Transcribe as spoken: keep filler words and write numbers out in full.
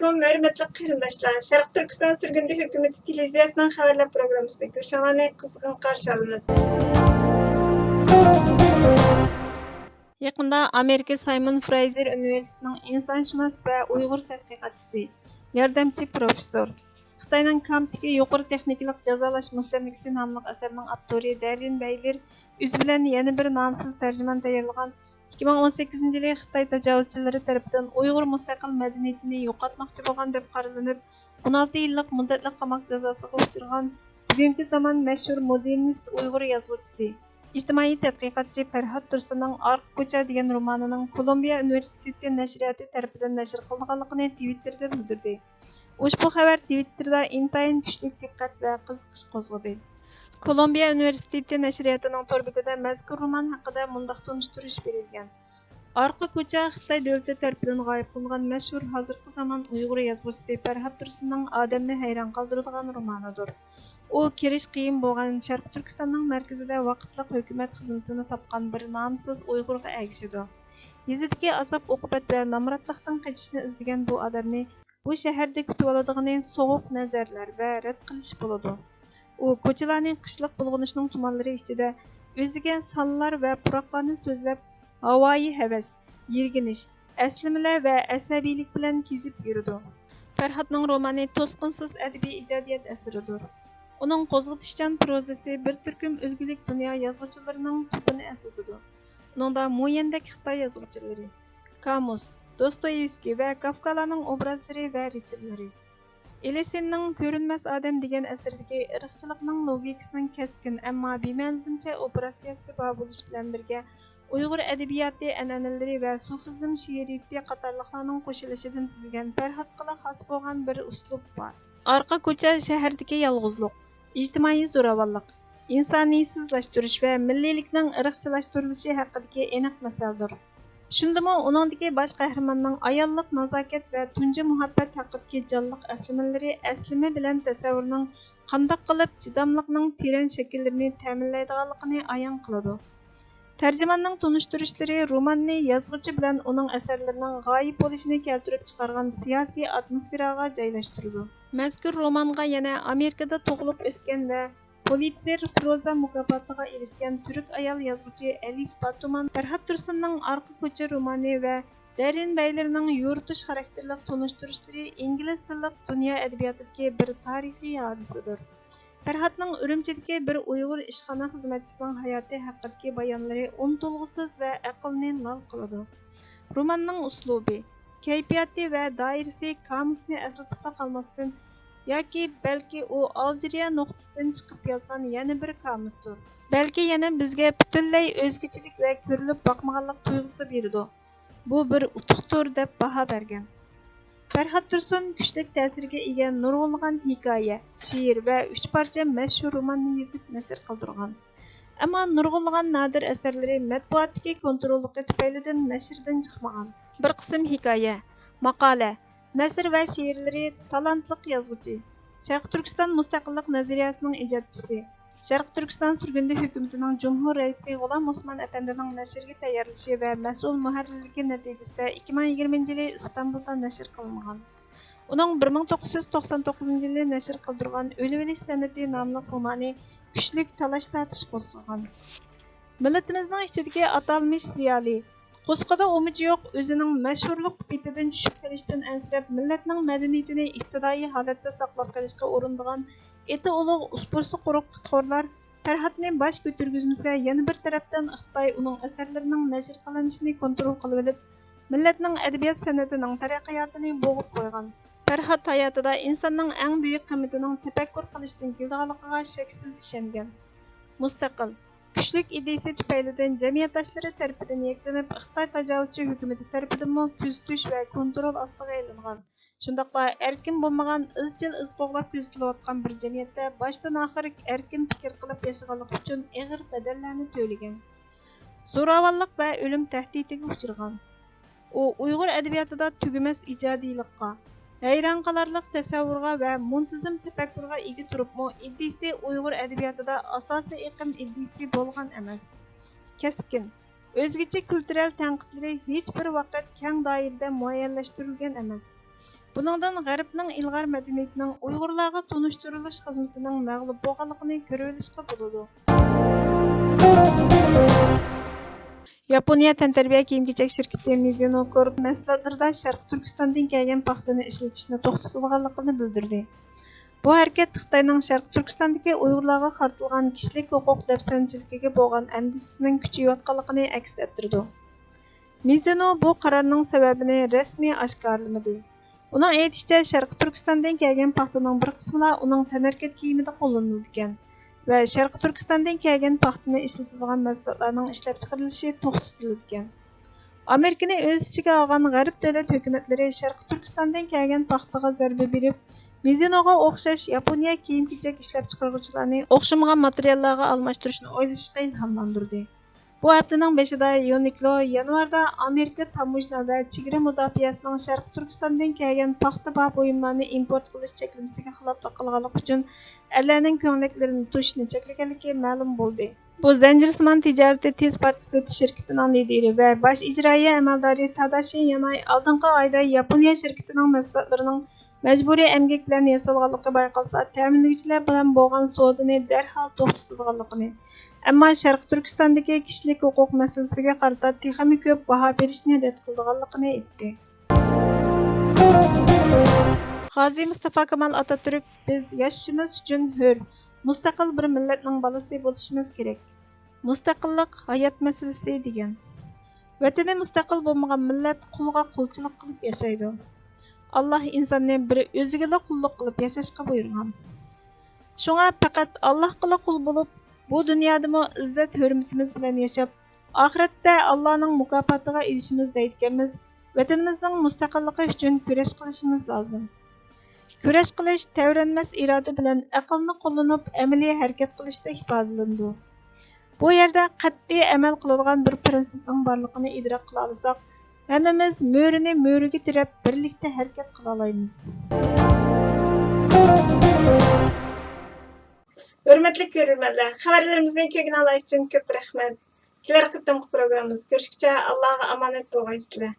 ھۆرمەتلىك قېرىنداشلار، شەرقىي تۈركىستان سۈرگۈندە ھۆكۈمىتى تېلېۋىزىيەسىنىڭ خەۋەرلەر پروگراممىسىنى كۆرۈشۈڭلارنى قىزغىن قارشى ئالىمىز. يېقىندا ئامېرىكا سايمون فرېيزېر ئۇنىۋېرسىتېتىنىڭ ئىنسانشۇناس ۋە ئۇيغۇر تەتقىقاتچىسى، ياردەمچى پروفېسسور، خىتاينىڭ كامپتىكى يۇقىرى تېخنىكىلىق جازالاش مۇستەملىكىسى ناملىق ئەسەرنىڭ ئاپتورى دەررىن بەيلېر ئۆزى بىلەن يەنە بىر نامسىز تەرجىمانى تەييارلىغان ئىككى مىڭ ئون سەككىزىنچى يىلى خىتاي تاجاۋۇزچىلىرى تەرىپىدىن ئۇيغۇر مۇستەقىل مەدەنىيىتىنى يوقاتماقچى بولغان دەپ قارىلىنىپ، ئون ئالتە يىللىق مۇددەتلىك قاماق جازاسىغا ئۇچرىغان بۈگۈنكى زامان مەشھۇر مودېرنىست ئۇيغۇر يازغۇچىسى، ئىجتىمائىي تەتقىقاتچى پەرھات تۇرسۇننىڭ ئارقا كوچا دېگەن رومانىنىڭ كولومبىيە ئۇنىۋېرسىتېتى نەشرىياتى تەرىپىدىن نەشر قىلىنغانلىقىنى تىۋىتتېردا بىلدۈردى. ئۇشبۇ خەۋەر تىۋىتتېردا ئىنتايىن كۈچلۈك دىققەت ۋە قىزىقىش قوزغىدى. كولومبىيە ئۇنىۋېرسىتېتى نەشرىياتىنىڭ تور بېتىدە مەزكۇر رومان ھەققىدە مۇنداق تونۇشتۇرۇش بېرىلگەن: ئارقا كوچا خىتاي دۆلىتى تەرىپىدىن غايىب قىلىنغان مەشھۇر ھازىرقى زامان ئۇيغۇر يازغۇچىسى پەرھات تۇرسۇننىڭ ئادەمنى ھەيران قالدۇرىدىغان رومانىدۇر. ئۇ كىرىش قىيىن بولغان شەرقىي تۈركىستاننىڭ مەركىزىدە ۋاقىتلىق ھۆكۈمەت خىزمىتىنى تاپقان بىر نامسىز ئۇيغۇرغا ئەگىشىدۇ. يېزىدىكى ئازاب-ئوقۇبەت ۋە نامراتلىقتىن قېچىشنى ئىزدىگەن بۇ ئادەمنى بۇ شەھەردە كۈتۈۋالىدىغىنى سوغۇق نەزەرلەر ۋە رەت قىلىش بولىدۇ. ئۇ كوچىلارنى قىشلىق بۇلغىنىشنىڭ تۇمانلىرى ئىچىدە ئۆزىگە سانلار ۋە پۇراقلارنى سۆزلەپ، ھاۋايى ھەۋەس، يىرگىنىش، ئەسلىمىلەر ۋە ئەسەبىيلىك بىلەن كېزىپ يۈرىدۇ. پەرھاتنىڭ رومانى توسقۇنسىز ئەدەبىي ئىجادىيەت ئەسىرىدۇر. ئۇنىڭ قوزغىتىشچان پروزىسى بىر تۈركۈم ئۈلگىلىك دۇنيا يازغۇچىلىرىنىڭ توپىنى ئەسلىتىدۇ. ئۇنىڭدا مۇئەييەندەك خىتاي يازغۇچىلىرى، كامۇس، دوستويېۋسكىي ۋە كافكالارنىڭ ئوبرازلىرى ۋە رىتىملىرى، ئېلىسىننىڭ كۆرۈنمەس ئادەم دېگەن ئەسىرىدىكى ئىرقچىلىقنىڭ لوگىكىسىنىڭ كەسكىن، ئەمما بىمەنىزمچە ئوپېراتسىيەسى بار بولۇشى بىلەن بىرگە، ئۇيغۇر ئەدەبىياتى ئەنئەنىلىرى ۋە سۇفىزم شېئىرىيىتى قاتارلىقلارنىڭ قوشۇلۇشىدىن تۈزۈلگەن پەرھاتقىلا خاس بولغان بىر ئۇسلۇب بار. ئارقا كوچا شەھەردىكى يالغۇزلۇق، ئىجتىمائىي زوراۋانلىق، ئىنسانىيسىزلاشتۇرۇش ۋە مىللىيلىكنىڭ ئىرقچىلاشتۇرۇلۇشى ھەققىدىكى ئېنىق مىسالدۇر. شۇندىمۇ ئۇنىڭدىكى باش قەھرىماننىڭ ئاياللىق نازاكەت ۋە تۇنجى مۇھەببەت ھەققىدىكى جانلىق ئەسلىمىلىرى ئەسلىمە بىلەن تەسەۋۋۇرنىڭ قانداق قىلىپ چىداملىقنىڭ تېرەن شەكىللىرىنى تەمىنلەيدىغانلىقىنى ئايان قىلىدۇ. تەرجىماننىڭ تونۇشتۇرۇشلىرى روماننى يازغۇچى بىلەن ئۇنىڭ ئەسەرلىرىنىڭ غايىب بولۇشىنى كەلتۈرۈپ چىقارغان سىياسىي ئاتموسفېراغا جايلاشتۇرىدۇ. مەزكۇر رومانغا يەنە ئامېرىكىدا تۇغۇلۇپ ئۆسكەن ۋە پۇلىتسېر پروزا مۇكاپاتىغا ئېرىشكەن تۈرك ئايال يازغۇچى ئەلىف باتۇمان پەرھات تۇرسۇننىڭ ئارقا كوچا رومانى ۋە دەررىن بەيلېرنىڭ يورۇتۇش خاراكتېرلىق تونۇشتۇرۇشلىرى ئىنگلىز تىللىق دۇنيا ئەدەبىياتىدىكى بىر تارىخىي ھادىسىدۇر. پەرھاتنىڭ ئۈرۈمچىدىكى بىر ئۇيغۇر ئىشخانا خىزمەتچىسىنىڭ ھاياتى ھەققىدىكى بايانلىرى ئۇنتۇلغۇسىز ۋە ئەقىلنى لال قىلىدۇ. روماننىڭ ئۇسلۇبى، كەيپىياتى ۋە دائىرىسى كامۇسنى ئەسلىتىپلا قالماستىن، ياكى بەلكى ئۇ ئالجىرىيە نۇقتىسىدىن چىقىپ يازغان يەنە بىر كامۇستۇر. بەلكى يەنە بىزگە پۈتۈنلەي ئۆزگىچىلىك ۋە كۆرۈلۈپ باقمىغانلىق تۇيغۇسى بېرىدۇ. بۇ بىر ئۇتۇقتۇر دەپ باھا بەرگەن. پەرھات تۇرسۇن كۈچلۈك تەسىرگە ئىگە نۇرغۇنلىغان ھېكايە، شېئىر ۋە ئۈچ پارچە مەشھۇر روماننى يېزىپ نەشر قىلدۇرغان. ئەمما نۇرغۇنلىغان نادىر ئەسەرلىرى مەتبۇئاتتىكى كونتروللۇقى تۈپەيلىدىن نەشردىن چىقمىغان. بىر قىسىم ھېكايە، ماقالە، نەسر ۋە شېئىرلىرى تالانتلىق يازغۇچى، شەرقىي تۈركىستان مۇستەقىللىق نەزەرىيەسىنىڭ ئىجادچىسى، شەرقىي تۈركىستان سۈرگۈندە ھۆكۈمىتىنىڭ جۇمھۇر رەئىسى غۇلام ئوسمان ئەپەندىنىڭ نەشرگە تەييارلىشى ۋە مەسئۇل مۇھەررىرلىكى نەتىجىسىدە ئىككى مىڭ يىگىرمىنچى يىلى ئىستانبۇلدا نەشر قىلىنغان. ئۇنىڭ بىر مىڭ توققۇز يۈز توقسان توققۇزىنچى يىلى نەشر قىلدۇرغان ئۆلۈۋېلىش سەنئىتى ناملىق رومانى كۈچلۈك تالاش-تارتىش قوزغىغان. مىللىتىمىزنىڭ ئىچىدىكى ئاتالمىش زىيالىي، قۇسقىدا ئۇمىچى يوق، ئۆزىنىڭ مەشھۇرلۇق پېتىدىن چۈشۈپ قېلىشتىن ئەنسىرەپ، مىللەتنىڭ مەدەنىيىتىنى ئىپتىدائىي ھالەتتە ساقلاپ قېلىشقا ئۇرۇنىدىغان ئېتى ئۇلۇغ، ئۇسپۇرىسى قۇرۇق خىتخورلار پەرھاتنى باش كۆتۈرگۈزمىسە، يەنە بىر تەرەپتىن خىتاي ئۇنىڭ ئەسەرلىرىنىڭ نەشر قىلىنىشىنى كونترول قىلىۋېلىپ، مىللەتنىڭ ئەدەبىيات سەنئىتىنىڭ تەرەققىياتىنى بوغۇپ قويغان. پەرھات ھاياتىدا ئىنساننىڭ ئەڭ بۈيۈك قىممىتىنىڭ تەپەككۇر قىلىشتىن كېلىدىغانلىقىغا شەكسىز ئىشەنگەن. مۇستەقىل، كۈچلۈك ئىدىيىسى تۈپەيلىدىن جەمئىيەتداشلىرى تەرىپىدىن يەكلىنىپ، خىتاي تاجاۋۇزچى ھۆكۈمىتى تەرىپىدىنمۇ كۆزىتىش ۋە كونترول ئاستىغا ئېلىنغان. شۇنداقلا ئەركىن بولمىغان، ئىزچىل ئىز قوغلاپ كۆزىتىلىۋاتقان بىر جەمئىيەتتە باشتىن ئاخىر ئەركىن پىكىر قىلىپ ياشىغانلىقى ئۈچۈن ئېغىر بەدەللەرنى تۆلىگەن. زوراۋانلىق ۋە ئۆلۈم تەھدىتىگە ئۇچرىغان. ئۇ ئۇيغۇر ئەدەبىياتىدا تۈگىمەس ئىجادىيلىققا، ھەيران قالارلىق تەسەۋۋۇرغا ۋە مۇنتىزىم تەپەككۇرغا ئىگە تۇرۇپمۇ، ئىدىيىسى ئۇيغۇر ئەدەبىياتىدا ئاساسىي ئېقىم ئىدىيىسى بولغان ئەمەس. كەسكىن، ئۆزگىچە كۈلتۈرەل تەنقىدلىرى ھېچبىر ۋاقىت كەڭ دائىرىدە مۇئەييەنلەشتۈرۈلگەن ئەمەس. بۇنىڭدىن غەربنىڭ ئىلغار مەدەنىيىتىنىڭ ئۇيغۇرلارغا تونۇشتۇرۇلۇش خىزمىتىنىڭ مەغلۇپ بولغانلىقىنى كۆرۈۋېلىشقا بولىدۇ. ياپونىيە تەنتەربىيە كىيىم-كېچەك شىركىتى مىزۇنو كورپ مەھسۇلاتلىرىدا شەرقىي تۈركىستاندىن كەلگەن پاختىنى ئىشلىتىشنى توختىتىدىغانلىقىنى بىلدۈردى. بۇ ھەرىكەت خىتاينىڭ شەرقىي تۈركىستاندىكى ئۇيغۇرلارغا قارىتىلغان كىشىلىك ھوقۇق دەپسەندىچىلىكىگە بولغان ئەندىشىسىنىڭ كۈچىيىۋاتقانلىقىنى ئەكس ئەتتۈرىدۇ. مىزۇنو بۇ قارارنىڭ سەۋەبىنى رەسمىي ئاشكارىلىمىدى. ئۇنىڭ ئېيتىشىچە، شەرقىي تۈركىستاندىن كەلگەن پاختىنىڭ بىر قىسمىلا ئۇنىڭ تەنھەرىكەت كىيىمىدە قوللىنىلىدىكەن ۋە شەرقىي تۈركىستاندىن كەلگەن پاختىنى ئىشلىتىدىغان مەھسۇلاتلارنىڭ ئىشلەپچىقىرىلىشى توختىتىلىدىكەن. ئامېرىكىنى ئۆز ئىچىگە ئالغان غەرب دۆلەت ھۆكۈمەتلىرى شەرقىي تۈركىستاندىن كەلگەن پاختىغا زەربە بېرىپ، مىزۇنوغا ئوخشاش ياپونىيە كىيىم-كېچەك ئىشلەپچىقارغۇچىلارنى ئوخشىمىغان ماتېرىياللارغا ئالماشتۇرۇشنى ئويلىشىشقا ئىلھاملاندۇردى. بۇ ھەپتىنىڭ بېشىدا يۇنىكلو يانۋاردا ئامېرىكا تاموژنا ۋە چېگرا مۇداپىئەسىنىڭ شەرقىي تۈركىستاندىن كەلگەن پاختا بار بۇيۇملارنى ئىمپورت قىلىش چەكلىمىسىگە خىلاپلىق قىلغانلىقى ئۈچۈن ئەرلەرنىڭ كۆڭلەكلىرىنى توشۇشنى چەكلىگەنلىكى مەلۇم بولدى. بۇ زەنجىرسىمان تىجارىتى تېز پارچە سېتىش شىركىتىنىڭ لىدىرى ۋە باش ئىجرائىيە ئەمەلدارى تاداشى ياناي ئالدىنقى ئايدا ياپونىيە شىركىتىنىڭ مەھسۇلاتلىرىنىڭ مەجبۇرىي ئەمگەك بىلەن ياسالغانلىقى بايقالسا، تەمىنلىگۈچىلەر بىلەن بولغان سودىنى دەرھال توختىتىدىغانلىقىنى، ئەمما شەرقىي تۈركىستاندىكى كىشىلىك ھوقۇق مەسىلىسىگە قارىتا تېخىمۇ كۆپ باھا بېرىشنى رەت قىلىدىغانلىقىنى ئېيتتى. غازى مۇستافا كامال ئاتاتۈرك: «بىز ياشىشىمىز ئۈچۈن ھۆر، مۇستەقىل بىر مىللەتنىڭ بالىسى بولۇشىمىز كېرەك. مۇستەقىللىق ھايات مەسىلىسى» دېگەن. ۋەتىنى مۇستەقىل بولمىغان مىللەت قۇلغا قۇلچىلىق قىلىپ ياشايدۇ. ئاللاھ ئىنساننى بىر ئۆزىگىلا قۇللۇق قىلىپ ياشاشقا بۇيرۇغان. شۇڭا پەقەت ئاللاھقىلا قۇل بولۇپ، بۇ دۇنيادىمۇ ئىززەت-ھۆرمىتىمىز بىلەن ياشاپ، ئاخىرەتتە ئاللانىڭ مۇكاپاتىغا ئېرىشىمىز دەيدىكەنمىز، ۋەتىنىمىزنىڭ مۇستەقىللىقى ئۈچۈن كۈرەش قىلىشىمىز لازىم. كۈرەش قىلىش تەۋرەنمەس ئىرادە بىلەن ئەقىلنى قوللىنىپ ئەمەلىي ھەرىكەت قىلىشتا ئىپادىلىنىدۇ. بۇ يەردە قەتئىي ئەمەل قىلىدىغان بىر پىرىنسىپنىڭ بارلىقىنى ئىدراك قىلالىساق، ھەممىمىز مۆرىنى مۆرىگە تىرەپ، بىرلىكتە ھەرىكەت قىلالايمىز. ھۆرمەتلىك كۆرۈرمەنلەر، خەۋەرلىرىمىزنى كۆرگىنىڭلار ئۈچۈن كۆپ رەھمەت. كېلەر قېتىمقى پروگراممىمىزدا كۆرۈشكىچە ئاللاغا ئامانەت بولغايسىلەر.